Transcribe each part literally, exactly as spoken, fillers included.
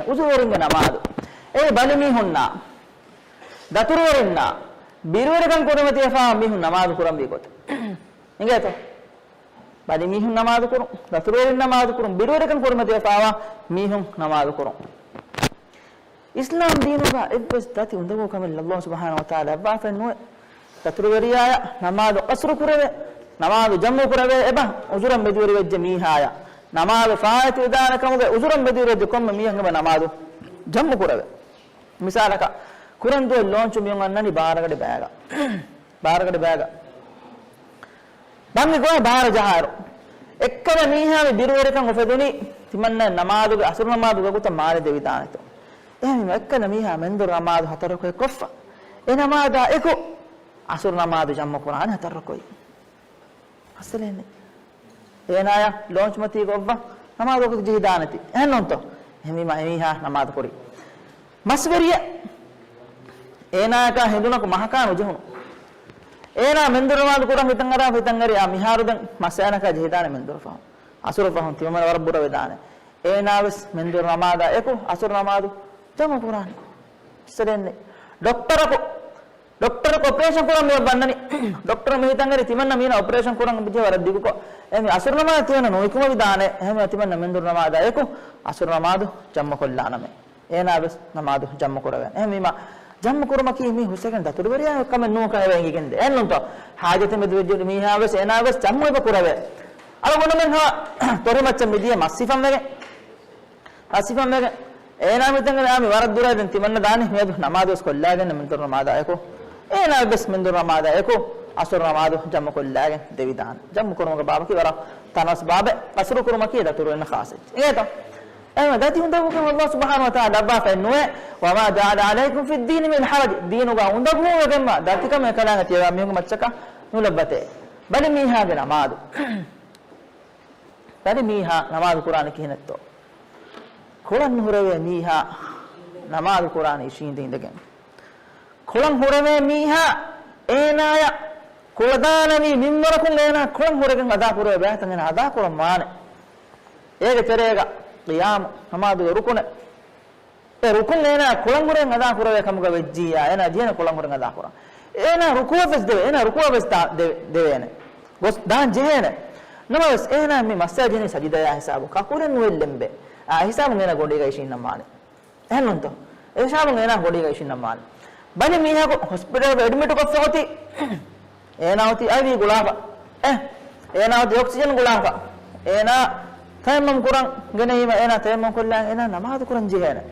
އުޒުރުވެރިންގެ ނަމާދު. އެ ބަލިމީހުންނާ، ދަތުރުވެރިންނާ، ބިރުވެރިކަން ކުރިމަތިވެފާ މީހުން ނަމާދު ކުރަންވީ ގޮތަށް. އިނގޭތޯ؟ ބަލިމީހުން ނަމާދު ކުރުން، ދަތުރުވެރިން ނަމާދު ކުރުން، ބިރުވެރިކަން ކުރިމަތިވެފާވާ މީހުން ނަމާދު ކުރުން. އިސްލާމް ދީނުގަ އެއްވެސް ދަތި އުނދަގޫ ކަމެއް ﷲ ސުބްޙާނަހޫ ވަތަޢާލާ އެއްވާފައެއް ނުވޭ. ދަތުރުވެރިޔާޔަށް ނަމާދު ޤަޞްރު ކުރެވޭ، ނަމާދު ޖަމްޢު ކުރެވޭ، އެބަ ޢުޛުރަށް މެދުވެރިވެއްޖެ މީހާޔަށް ނަމާދު ފާއިތުވެދާނެ ކަމުގެ ޢުޛުރަށް މެދުވެރިވެއްޖެ ކޮންމެ މީހަކަށް އެބަ ނަމާދު ޖަމްޢު ކުރެވޭ. މިސާލަކަށް، ކުރަންދޫ ލޯންޗު މިއޮން އަންނަނީ ބާރަގަޑި ބައިގަ. ބާރަގަޑި ބައިގަ. ބަންގި ގޮވާ ބާރަ ޖަހާއިރު، އެއްކަލަ މީހާ މި ބިރުވެރިކަން އުފެދުނީ ތިމަންނަ ނަމާދުގެ، އަސުރު ނަމާދުގެ ވަގުތަށް މާލެ ދެވިދާނެތޯ. އެހެންވީމަ އެއްކަލަ މީހާ މެންދުރު ނަމާދު ހަތަރު ރަކުޢަތް ކޮށްފަ، އެ ނަމާދާ އެކު އަސުރު ނަމާދު ޖަމްޢު ކުރާނެ ހަތަރު ރަކުޢަތް. މައްސަލައެއް ނެތް. އޭނާޔަށް ލޯންޗު މަތީގަ އޮއްވާ ނަމާދު ވަގުތު ޖެހިދާނެތީ. އެހެންނޫންތޯ؟ އެހެންވީމަ އެމީހާ ނަމާދު ކުރީ. މަސްވެރިޔެއް އޭނާޔަކާ ހެނދުނަކު މަހަކާ ނުޖެހުނު. އޭނާ މެންދުރު ނަމާދު ކުރަން ހިތަށް އަރާ ހިތަށް އަރި އާ މިހާރު ދެން މަސްއައިނަކާ ޖެހިދާނެ މެންދުރު ފަހުން. އަސުރު ފަހުން ތިމަން ވަރަށް ބުރަވެދާނެ. އޭނާވެސް މެންދުރު ނަމާދާ އެކު އަސުރު ނަމާދު ޖަމްޢު ކުރާނެ. މައްސަލައެއް ނެތް. ޑޮކްޓަރަކު، ޑޮކްޓަރަކު އޮޕަރޭޝަން ކުރަން މި އޮއްވަންނަނީ. ޑޮކްޓަރ މި ހިތަށް އަރި ތިމަންނަ މީނަ އޮޕަރޭޝަން ކުރަން މި ޖެހި ވަރަށް ދިގުކޮށް. އެ މި އަސުރު ނަމާދު ތިމަންނަ ނުނިކުމެވިދާނެ. އެހެންވެ ތިމަންނަ މެންދުރު ނަމާދާ އެކު އަސުރު ނަމާދު ޖަމްޢު ކޮށްލާނަމޭ. އޭނާވެސް ނަމާދު ޖަމްޢު ކުރެވޭނެ. އެހެންވީމަ ޖަމްޢު ކުރުމަކީ މީ ހުސްވެގެން ދަތުރުވެރިޔާ ކަމެއް ނޫން ކަމަށް އެބަ އެނގިގެންދޭ. އެހެންނޫންތޯ؟ ޙާޖަތެއް މެދު ވެއްޖެ މީހާވެސް އޭނާވެސް ޖަމްޢު އެބަ ކުރެވޭ. އަޅުގަނޑުމެން ހާ ތޮރިމައްޗަށް މިދިޔަ މަސް ހިފަންވެގެން، މަސް ހިފަންވެގެން އޭނާ މިތަނގަ އާ މި ވަރަށް ދުރަށް ދެން ތިމަންނަ ދާނީ މިއަދު ނަމާދުވެސް ކޮށްލާގެން މެންދުރު ނަމާދާ އެކު. އޭނާވެސް މެންދުރު ނަމާދާ އެކު އަސުރު ނަމާދު ޖަމްޢު ކޮށްލާގެން ދެވިދާނެ. ޖަމްޢު ކުރުމުގެ ބާބަކީ ވަރަށް ތަނަވަސް ބާބެއް. ޤަޞްރު ކުރުމަކީ ދަތުރުވެރިންނަށް ޚާއްޞަ އެއްޗެއް. އިނގޭތޯ؟ އެހެންވެ ދަތި އުނދަގޫގަ ﷲ ސުބްޙާނަހޫ ވަތަޢާލާ ލައްވާފައެއް ނުވޭ. وما جعل عليكم في الدين من حرج. ދީނުގަ އުނދަގޫވެގެންވާ ދަތިކަމެއް ކަލާނގެ ތިޔަވާ މީހުންގެ މައްޗަކަށް ނުލައްވަތޭ. ބަލި މީހާގެ ނަމާދު. ބަލި މީހާ ނަމާދު ކުރާނީ ކިހިނެއްތޯ؟ ކޮޅަށް ނުހުރެވޭ މީހާ ނަމާދު ކުރާނީ އިށީނދެ އިނދެގެން. ކޮޅަށް ހުރެވޭ މީހާ އޭނާޔަށް ކުޅަދާނަވީ މިންވަރަކުން އޭނާ ކޮޅަށް ހުރެގެން އަދާ ކުރެވޭ ބައިތައް އޭނާ އަދާ ކުރަން ވާނެ. އޭގެ ތެރޭގަ ޤިޔާމު ނަމާދުގެ ރުކުނެއް. އެ ރުކުން އޭނާ ކޮޅަށް ހުރެން އަދާ ކުރެވޭ ކަމުގަ ވެއްޖިއްޔާ، އޭނާ ޖެހޭނެ ކޮޅަށް ހުރެން އަދާ ކުރަން. އޭނާ ރުކޫއަށް ވެސް ދެވޭ، އޭނާ ރުކޫއަށް ވެސް ދާ-، ދެ-، ދެވޭނެ. ގޮސް ދާން ޖެހޭނެ. ނަމަވެސް އޭނާ މި މައްސަލަ ޖެހެނީ ސަޖިދަޔާ ހިސާބުން. ކަކުލެއް ނުއެއްލެންބޭ. އާ ހިސާބުން އޭނާ ގޮނޑީގަ އިށީންނަން ވާނެ. އެހެންނޫންތޯ؟ އެ ހިސާބުން އޭނާ ގޮނޑީގަ އިށީންނަން ވާނެ. ބަލި މީހަކު ހޮސްޕިޓަލްގަ އެޑްމިޓު ކޮށްފަ އޮތީ، އޭނާ އޮތީ އައިވީ ގުޅާފަ. އެ، އޭނާ އޮތީ އޮކްސިޖަން ގުޅާފަ. އޭނާ ތަޔައްމަމް ކުރަން ގެނައީމަ، އޭނާ ތަޔައްމަމް ކޮށްލާ، އޭނާ ނަމާދު ކުރަން ޖެހޭނެ.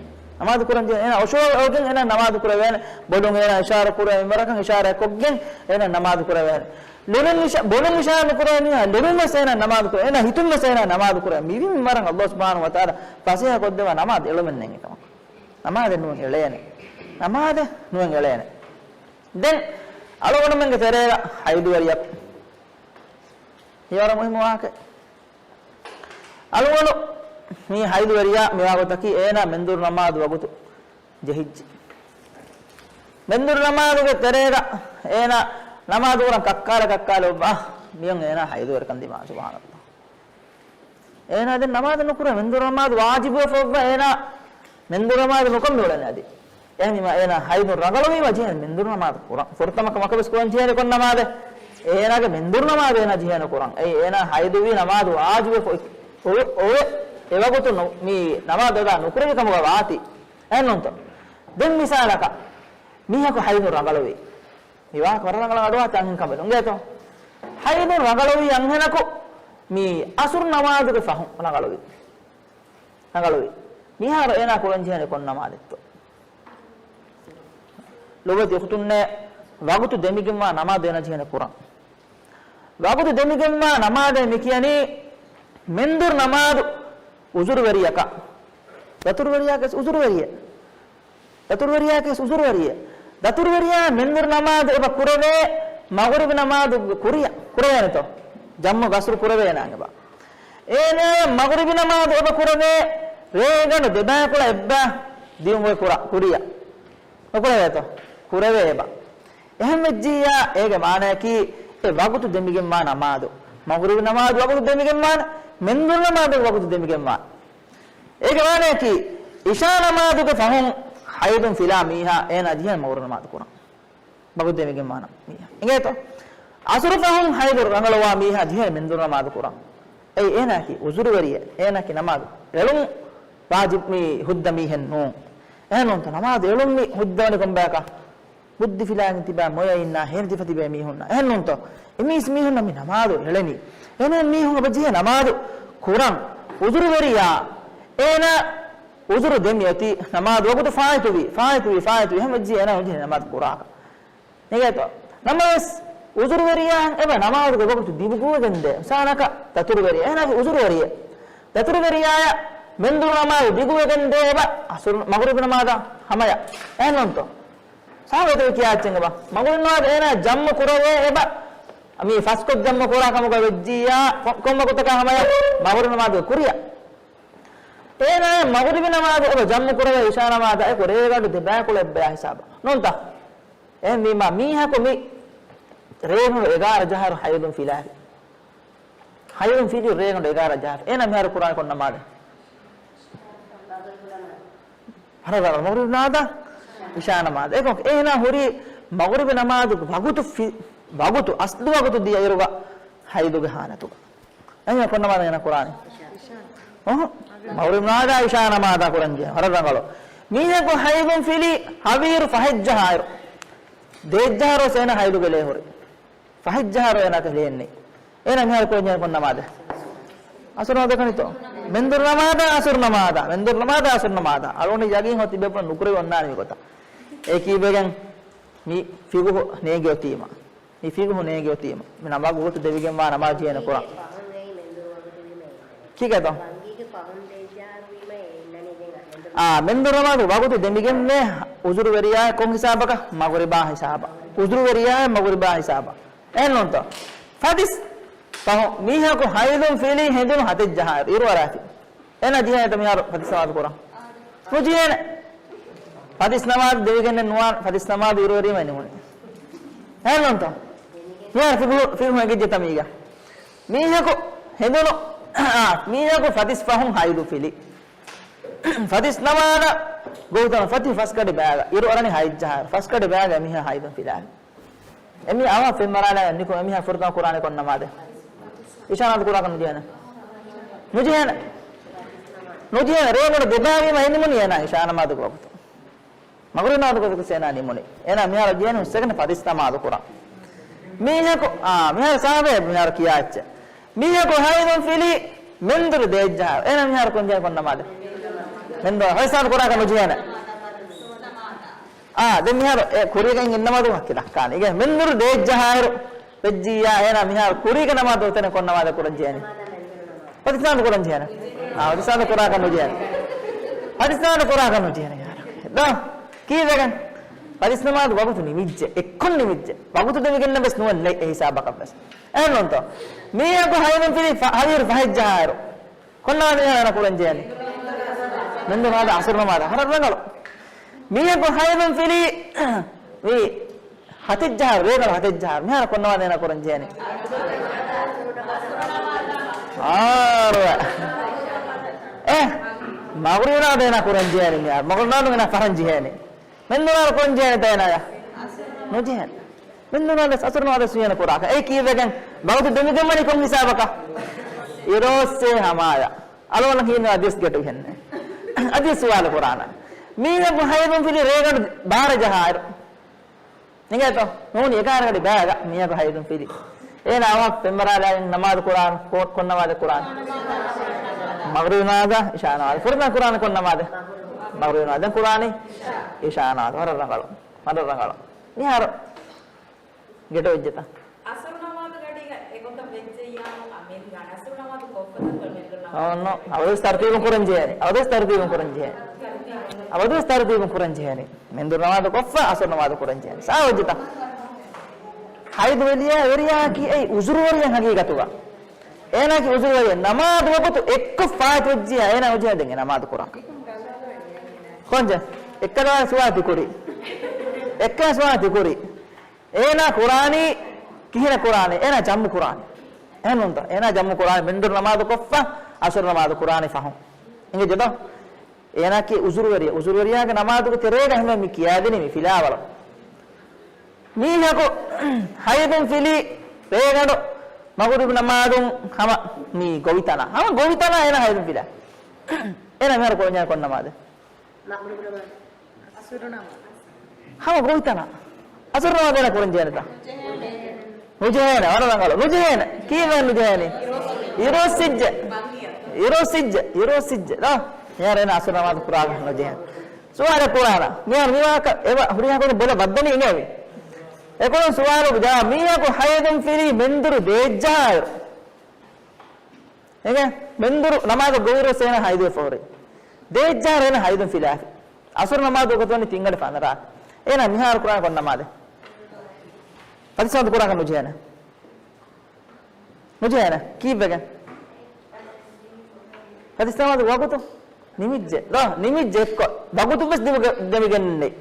ނަމާދު ކުރަން ޖެހޭނެ. އޭނާ އޮށޯވެގެން އޭނާ ނަމާދު ކުރެވޭނެ. ބޮލުން އޭނާ އިޝާރަ ކުރޭ މިންވަރަކަށް އިޝާރަ ކޮށްގެން އޭނާ ނަމާދު ކުރެވޭނެ. ލޮލުން އިޝާ-، ބޮލުން އިޝާރަ ނުކުރޭ މީހާ ލޮލުން ވެސް އޭނާ ނަމާދު ކުރޭ. އޭނާ ހިތުން ވެސް އޭނާ ނަމާދު ކުރޭ. މި މިންވަރަށް ﷲ ސުބްޙާނަހޫ ވަތަޢާލާ ފަސޭހަ ކޮށްދެއްވާ ނަމާދު އެޅުމެއް ނެތް އެކަމަކު. ނަމާދެއް ނުވަން އެޅޭނެ. ނަމާދެއް ނުވަން އެޅޭނެ. ދެން އަޅުގަނޑުމެންގެ ތެރޭގަ ހައިދުވެރިޔަކު. ހިޔަވަރަށް މުހިއްމު ވާހަކަ. އަޅުގަނޑު މި ހައިދުވެރިޔާ މިވާގޮތަކީ އޭނާ މެންދުރު ނަމާދު ވަގުތު ޖެހިއްޖެ. މެންދުރު ނަމާދުގެ ތެރޭގަ އޭނާ ނަމާދު ކުރަން ކައްކާލަ ކައްކާލަ އޮއްވާ މިއޮން އޭނާ ހައިދުވެރިކަން ދިމާ ސުބްޙާނަﷲ. އޭނާ ދެން ނަމާދު ނުކުރޭ، މެންދުރު ނަމާދު ވާޖިބުވެފަ އޮއްވާ އޭނާ މެންދުރު ނަމާދު ނުކޮށް މިއުޅެނީ އަދި. އެހެންވީމަ އޭނާ ހައިދުން ރަނގަޅުވީމަ ޖެހޭނެ މެންދުރު ނަމާދު ކުރަން. ފުރަތަމަ ކަމަކަށް ވެސް ކުރަން ޖެހޭނެ ކޮން ނަމާދެއް؟ އޭނާގެ މެންދުރު ނަމާދު އޭނާ ޖެހޭނެ ކުރަން. އެއީ އޭނާ ހައިދުވީ ނަމާދު ވާޖިބުވެފަ އޮވެ، އޮވެ، އެވަގުތު ނު-، މި ނަމާދު އަދާ ނުކުރެވި ކަމުގަ ވާތީ. އެހެންނޫންތޯ؟ ދެން މިސާލަކަށް މީހަކު ހައިދުން ރަނގަޅުވީ. މި ވާހަކަ ވަރަށް ރަނގަޅަށް އަޑުއަހާ ތާނގިން ކަމެއް ނުނގޭތޯ؟ ހައިދުން ރަނގަޅުވީ އަންހެނަކު މި އަސުރު ނަމާދުގެ ފަހުން ރަނގަޅުވީ. ރަނގަޅުވީ. މިހާރު އޭނާ ކުރަން ޖެހޭނެ ކޮން ނަމާދެއްތޯ؟ ލޮބުވެތި އުޚްތުންނޭ، ވަގުތު ދެމިގެންވާ ނަމާދު އޭނާ ޖެހޭނެ ކުރަން. ވަގުތު ދެމިގެންވާ ނަމާދޭ މި ކިޔަނީ މެންދުރު ނަމާދު އުޒުރުވެރިޔަކަށް. ދަތުރުވެރިޔާގެ އުޒުރުވެރިޔެއް. ދަތުރުވެރިޔާގެ އުޒުރުވެރިޔެއް. ދަތުރުވެރިޔާ މެންދުރު ނަމާދު އެބަ ކުރެވޭ މަޣުރިބި ނަމާދު ކުރިޔަށް. ކުރެވޭނެތޯ؟ ޖަމްޢު ޤަޞްރު ކުރެވޭނާ އެބަ. އޭނާ މަޣުރިބި ނަމާދު އެބަ ކުރެވޭ ރޭގަނޑު ދެބައިކުޅަ އެއްބަ ދިޔުން އޮތް ކުރަ-، ކުރިޔަށް. ނުކުރެވޭތޯ؟ ކުރެވޭ އެބަ. އެހެން ވެއްޖިއްޔާ އޭގެ މާނަޔަކީ އެ ވަގުތު ދެމިގެންވާ ނަމާދު. މަޣުރިބި ނަމާދު ވަގުތު ދެމިގެންވާނެ، މެންދުރު ނަމާދު ވަގުތު ދެމިގެންވާނެ. އޭގެ މާނަޔަކީ، އިޝާ ނަމާދުގެ ފަހުން ހައިދުން ފިލާ މީހާ އޭނާ ޖެހޭނެ މަގުރިބު ނަމާދު ކުރަން. ވަގުތު ދެމިގެން ވާނަމަ މީހާ. އިނގޭތޯ؟ އަސުރު ފަހުން ހައިދު ރަނގަޅުވާ މީހާ ޖެހޭނެ މެންދުރު ނަމާދު ކުރަން. އެއީ އޭނާއަކީ އުޒުރުވެރިއެއް. އޭނާއަކީ ނަމާދު އެޅުން ވާޖިބު މި ހުއްދަ މީހެއް ނޫން. އެހެންނޫންތޯ؟ ނަމާދު އެޅުން މި ހުއްދަވަނީ ކޮންބަޔަކަށް؟ ބުއްދި ފިލާގެން ތިބާ މޮޔައިންނާ ހޭން ތިފަ ތިބޭ މީހުންނާ. އެހެންނޫންތޯ؟ އެމީސް މީހުންނަށް މި ނަމާދު އެޅެނީ. އެހެން މީހުން އެބަ ޖެހޭ ނަމާދު ކުރަން. އުޒުރުވެރިޔާ އޭނާ އުޒުރު ދެމި އޮތީ ނަމާދު ވަގުތު ފާއިތުވި، ފާއިތުވި، ފާއިތުވި. އެހެން ވެއްޖެ އޭނާ ނުޖެހޭ ނަމާދު ކުރާކަށް. ނެގޭތޯ؟ ނަމަވެސް އުޒުރުވެރިޔާއަށް އެބަ ނަމާދުގެ ވަގުތު ދިގުވެގެންދޭ. މިސާލަކަށް ދަތުރުވެރިޔާ. އޭނާ އުޒުރުވެރިއެއް. ދަތުރުވެރިޔާއަށް މެންދުރު ނަމާދު ދިގުވެގެންދޭ އެބަ އަސުރު މަގުރިބު ނަމާދާ ހަމަޔަށް. އެހެންނޫންތޯ؟ ސާބިތުވެ ކިޔާއްޗެއް އެބަ މަގުރިބު ނަމާދު އޭނާ ޖަމްމު ކުރެވޭ އެބަ މި ފަސްކޮށް ޖަމްމު ކުރާ ކަމުގަ ވެއްޖިއްޔާ ކޮ-، ކޮން ވަގުތަކާ ހަމަޔަށް؟ މަގުރިބު ނަމާދުގެ ކުރިއަށް. އޭނާ މަގުރިބު ނަމާދު އެބަ ޖަމްމު ކުރެވޭ އިޝާ ނަމާދާ އެކު ރޭގަނޑު ދެބައިކުޅަ އެއްބަޔާ ހިސާބަށް. ނޫންތަ؟ އެހެންވީމާ މީހަކު މި ރޭގަނޑު އެގާރަ ޖަހާއިރު ހައިދުން ފިލާފި. ހައިދުން ފިލީ ރޭގަނޑު އެގާރަ ޖަހާފި. އޭނާ މިހާރު ކުރާނީ ކޮން ނަމާދެއް؟ ހަރަ ރަނގަޅު. މަގުރިބު ނަމާދާ އިޝާ ނަމާދާ. އެކަމަކު އޭނާ ހުރީ މަގުރިބު ނަމާދުގެ ވަގުތު ފި-، ވަގުތު، އަސްލު ވަގުތު ދިޔައިރުގަ ހައިދުގެ ހާލަތުގަ. އެހެންވީމާ ކޮން ނަމާދެއް އޭނާ ކުރާނީ؟ އޮހޮ. މަގުރިބު ނަމާދާ އިޝާ ނަމާދާ ކުރަން ޖެހޭ. ހަރަ ރަނގަޅު. މީހަކު ހައިދުން ފިލީ ހަވީރު ފަހެއްޖަހާއިރު. ދޭއްޖަހާއިރު އޭނާ ހައިދުގެ ލޭ ހުރި. ފަހެއްޖަހާއިރު އޭނާގެ ލޭ އެންނެވި. އޭނާ މިހާރު ކުރަން ޖެހޭ ކޮން ނަމާދެއް؟ އަސުރު ނަމާދު ކަނިތޯ؟ މެންދުރު ނަމާދާ އަސުރު ނަމާދާ، މެންދުރު ނަމާދާ އަސުރު ނަމާދާ. އަޅުގަނޑު ޔަގީން ހޯ ތިބޭފުޅުން ނުކުރެވި އޮންނާނެ މި ގޮތަށް. އެ ކީއްވެގެން މި ފިގުހު ނޭނގި އޮތީމަ. މި ފިގުހު ނޭނގި އޮތީމަ. މި ނަމާދު ވަގުތު ދެވިގެންވާ ނަމާދު ޖެހޭނެ ކުރަން. ކީކޭތޯ؟ އާ، މެންދުރު ނަމާދު ވަގުތު ދެމިގެންވޭ އުޒުރުވެރިޔާއަށް ކޮން ހިސާބަކަށް؟ މަގުރިބާ ހިސާބަށް. އުޒުރުވެރިޔާއަށް މަގުރިބާ ހިސާބަށް. އެހެންނޫންތޯ؟ ފަތިސް ފަހު މީހަކު ހައިދުން ފިލީ ހެނދުނު ހަތެއް ޖަހާއިރު އިރުއަރާފި. އޭނާ ޖެހޭނެތަ މިހާރު ފަތިސް ނަމާދު ކުރަން؟ ނުޖެހޭނެ. ފަތިސް ނަމާދު ދެވިގެންނެއް ނުވާނެ، ފަތިސް ނަމާދު އިރުއެރީމަ ނިމުނީ. އެހެންނޫންތޯ؟ މިހާރު ފިގު-، ފިގުހު އެނގިއްޖެތަ މީގަ؟ މީހަކު ހެނދުނު، އާ، މީހަކު ފަތިސް ފަހުން ހައިދު ފިލި. ފަތިސް ނަމާދަށް ގޮވުތަން ފަތި ފަސްކަޑި ބައިގަ އިރު އަރަނީ ހަތް ޖަހާއިރު. ފަސްކަޑި ބައިގަ އެމީހާ ހައިދުން ފިލާނެ. އެމީ އަވަހަށް ފެންވަރާލާ ނިކުމެ އެމީހާ ފުރަތަމަ ކުރާނީ ކޮން ނަމާދެއް؟ އިޝާ ނަމާދު ކުރާކަށް ނުޖެހޭނެ. ނުޖެހޭނެ. ނުޖެހޭނެ. ރޭގަނޑު ދެބައިވީމަ އެ ނިމުނީ އޭނާ އިޝާ ނަމާދުގެ ވަގުތު. މަގުރިބު ނަމާދުގެ ވަގުތު އޭނާ ނިމުނީ. އޭނާ މިހާރު ޖެހޭނީ ހުސްވެގެން ފަތިސް ނަމާދު ކުރަން. މީހަކު، އާ، މިހާރު ސާބެ މިހާރު ކިޔާ އެއްޗެއް. މީހަކު ހައިދުން ފިލީ މެންދުރު ދޭއްޖަހާއިރު. އޭނާ މިހާރު ކުރަން ޖެހޭ ކޮން ނަމާދެއް؟ މެންދުރު ހައިދު ކުރާކަށް ނުޖެހޭނެ. އާ، ދެން މިހާރު އެ ކުރީގަ އިން ނަމާދު ހައްކި ދައްކާނެ. އިގެ މެންދުރު ދޭއްޖަހާއިރު ވެއްޖިއްޔާ އޭނާ މިހާރު ކުރީގެ ނަމާދު އޮތެނެ ކޮން ނަމާދެއް ކުރަން ޖެހޭނެ؟ ފަތިސް ނަމާދު ކުރަން ޖެހޭނެ. އާ، ފަތިސް ނަމާދު ކުރާކަށް ނުޖެހޭނެ. ފަތިސް ނަމާދު ކުރާކަށް ނުޖެހޭނެ މިހާރު. ދޯ؟ ކީއްވެގެން؟ ފަތިސް ނަމާދު ވަގުތު ނިމިއްޖެ. އެއްކޮށް ނިމިއްޖެ. ވަގުތު ދެމިގެންނެއް ވެސް ނުވެ އެ ހިސާބަކަށް ވެސް. އެހެންނޫންތޯ؟ މީހަކު ހައިދުން ފިލީ ފަ-، ހަވީރު ފަހެއްޖަހާއިރު. ކޮން ނަމާދެއް އޭނާ ކުރަން ޖެހޭނެ؟ މެންދުރު ނަމާދާ އަސުރު ނަމާދާ. ހަރަ ރަނގަޅު. މީހަކު ހައިދުން ފިލީ މި ހަތެއްޖަހާއިރު، ރޭގަނޑު ހަތެއްޖަހާއިރު. މިހާރު ކޮން ނަމާދެއް އޭނާ ކުރަން ޖެހޭނެ؟ އާރު. އެ، މަގުރިބު ނަމާދު އޭނާ ކުރަން ޖެހޭނެ މިހާރު. މަގުރިބު ނަމާދު އޭނާ ފަހަން ޖެހޭނެ. މެންދުރު ނަމާދު ކުރަން ޖެހޭނެތަ އޭނާޔަށް؟ ނުޖެހޭނެ. މެންދުރު ނަމާދު އަސުރު ނަމާދު ސުޔަނަ ކުރާކަށް. އެ ކީއްވެގެން؟ ވަގުތު ދެމިގެން ވަނީ ކޮން ހިސާބަކަށް؟ އިރުއޮއްސޭ ހަމަޔަށް. އަޅުގަނޑަށް ހީނު އަދިވެސް ގެޓު ހެންނެ. އަދިވެސް ސުވާލު ކުރާނަން. މީހަކު ހައިދުން ފިލި ރޭގަނޑު ބާރަ ޖަހާއިރު. އިނގޭތޯ؟ ނޫނީ އެގާރަ ގަޑި ބައިގަ މީހަކު ހައިދުން ފިލި. އޭނާ އަވަހަށް ފެންވަރާލާގެން ނަމާދު ކުރާން، ކޮ-، ކޮން ނަމާދެއް ކުރާން؟ މަގުރިބު ނަމާދާ އިޝާ ނަމާދު. ފުރަތަމަ ކުރާން ކޮން ނަމާދެއް؟ މަގުރިބު ނަމާދު. ދެން ކުރާނީ އިޝާ ނަމާދު. ވަރަށް ރަނގަޅު. ވަރަށް ރަނގަޅު. މިހާރު ގެޓު ވެއްޖެތަ؟ އަސުރު ނަމާދު ގަޑީގަ އެގޮތަށް ވެއްޖެއްޔާ، އަ، މެން ގާނެ އަސުރު ނަމާދު ކޮށްފަ ދަންކޮޅު މެންދުރު ނަމާދު. އޮންނޯ. އަވަދުވެސް ތަރުތީބުން ކުރަން ޖެހޭނެ. އަވަދުވެސް ތަރުތީބުން ކުރަން ޖެހޭނެ. އަވަދުވެސް ތަރުތީބުން ކުރަން ޖެހޭނެ. މެންދުރު ނަމާދު ކޮށްފަ އަސުރު ނަމާދު ކުރަން ޖެހޭނެ. ސާވައްޖެތަ؟ ހައިދު ވެރިޔާ، ވެރިޔާއަކީ އެއީ އުޒުރުވެރިޔެއް ހަގީގަތުގަ. އޭނާގެ އުޒުރުވެރިޔެއް ނަމާދު ވަގުތު އެއްކޮށް ފާއިތު ވެއްޖިއްޔާ އޭނާ ނުޖެހޭ ދެން އެ ނަމާދު ކުރާކަށް. ކޮންޖެ؟ އެއްކަލާ ސުވާތި ކުރި. އެއްކަލާ ސުވާތި ކުރި. އޭނާ ކުރާނީ، ކިހިނެއް ކުރާނީ؟ އޭނާ ޖަމްމު ކުރާނީ. އެހެންނޫންތަ؟ އޭނާ ޖަމްމު ކުރާނީ މެންދުރު ނަމާދު ކޮށްފަ، އަސުރު ނަމާދު ކުރާނީ ފަހުން. އިނގޭތޯ؟ އޭނާއަކީ އުޒުރުވެރިޔާ. އުޒުރުވެރިޔާގެ ނަމާދުގެ ތެރޭގަ ހަމަ މި ކިޔާދިނީ މި ފިލާވަޅު. މީހަކު ހައިދުން ފިލީ ރޭގަނޑު މަޣުރިބު ނަމާދުން ހަމަ މި ގޮވިތަނާ. ހަމަ ގޮވިތަނާ އޭނާ ހައިދުން ފިލާ. އޭނާ މިހާރު ކުރަންޖެހޭ ކޮން ނަމާދެއް؟ ހަމަ ގޮވިތަނާ. އަސުރު ނަމާދު އޭނާ ކުރަން ޖެހޭނެތަ؟ ނުޖެހޭނެ، ވަރަށް ރަނގަޅު. ނުޖެހޭނެ. ކީއްވެ ނުޖެހޭނީ؟ އިރުއޮއްސިއްޖެ. އިރުއޮއްސިއްޖެ، އިރުއޮއްސިއްޖެ. ދޯ؟ މިހާރު އޭނާ އަސުރު ނަމާދު ކުރާކަށް ނުޖެހޭނެ. ސުވާލެއް ކުރާނަ. މިހާރު މިވާހަކަ އެބަ ހުރިހާ ކުދިން ބޮލަށް ބައްދަނީ އިނގޭވި. އެކޮޅުން ސުވާލު ޖަވާބު. މީހަކު ހައިދުން ފިލީ މެންދުރު ދޭއްޖަހާއިރު. އެނގޭ؟ މެންދުރު ނަމާދު ގޮވިއިރު އޭނާ ހައިދުވެފަ ހުރި. ދޭއްޖަހާއިރު އޭނާ ހައިދުން ފިލާފި. އަސުރު ނަމާދު ވަގުތު ވަނީ ތިން އަޑި ފަނަރަ. އޭނާ މިހާރު ކުރާނެ ކޮން ނަމާދެއް؟ ފަތިސް ނަމާދު ކުރާކަށް ނުޖެހޭނެ. ނުޖެހޭނެ. ކީއްވެގެން؟ ފަތިސް ނަމާދު ވަގުތު ނިމިއްޖެ. ދޯ؟ ނިމިއްޖެ އެއްކޮށް. ވަގުތު ވެސް ދިމުގެ-، ދެމިގެން ނެތް.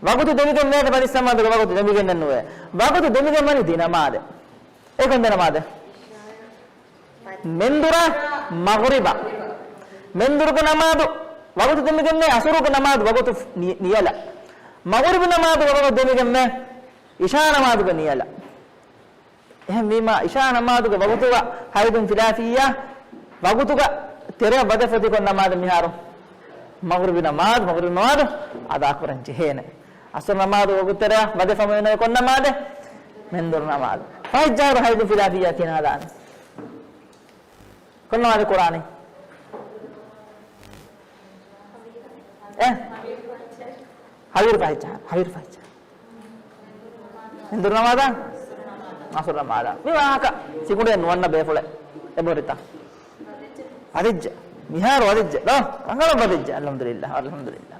ވަގުތު ދެމިގެން ނެތް ފަތިސް ނަމާދުގެ ވަގުތު ދެމިގެން ނެއް ނުވޭ. ވަގުތު ދެމިގެން ވަނީ ދެ ނަމާދެއް. އެ ކޮން ދެ ނަމާދެއް؟ މެންދުރާ މަޣުރިބާ. މެންދުރުގެ ނަމާދު ވަގުތު ދެމިގެން ނެތް، އަސުރުގެ ނަމާދު ވަގުތު ނި-، ނިޔަލަ. މަޣުރިބު ނަމާދު ވަގުތު ދެމިގެން ނެތް، އިޝާ ނަމާދުގެ ނިޔަލަ. އެހެންވީމަ، އިޝާ ނަމާދުގެ ވަގުތުގަ ހައިދުން ފިލާފިއްޔާ، ވަގުތުގަ ތެރެއަށް ވަދެފަ އޮތީ ކޮން ނަމާދެއް މިހާރު؟ މަޣުރިބު ނަމާދު، މަޣުރިބު ނަމާދު އަދާކުރަން ޖެހޭނެ. އަސުރު ނަމާދު ވަގުތު ތެރެއަށް ވަދެފަ އޮތީ ކޮން ނަމާދެއް؟ މެންދުރު ނަމާދު. ފަހެއްޖަހާއިރު ހައިދުން ފިލާފިއްޔާ ތިނާ ދާނެ. ކޮން ނަމާދެއް ކުރާނީ؟ އެ؟ ހަވީރު ފަހެއްޖަހާ، ހަވީރު ފަހެއްޖަހާ. މެންދުރު ނަމާދާ؟ އަސުރު ނަމާދާ. މި ވާހަކަ ސިކުނޑިއެއް ނުވަންނަ ބޭފުޅެއް. އެބަހުރިތަ؟ ވަދެއްޖެ. މިހާރު ވަދެއްޖެ. ދޯ؟ ރަނގަޅަށް ވަދެއްޖެ. އަލްޙަމްދުލިއްލާހް، އަލްޙަމްދުލިއްލާހް.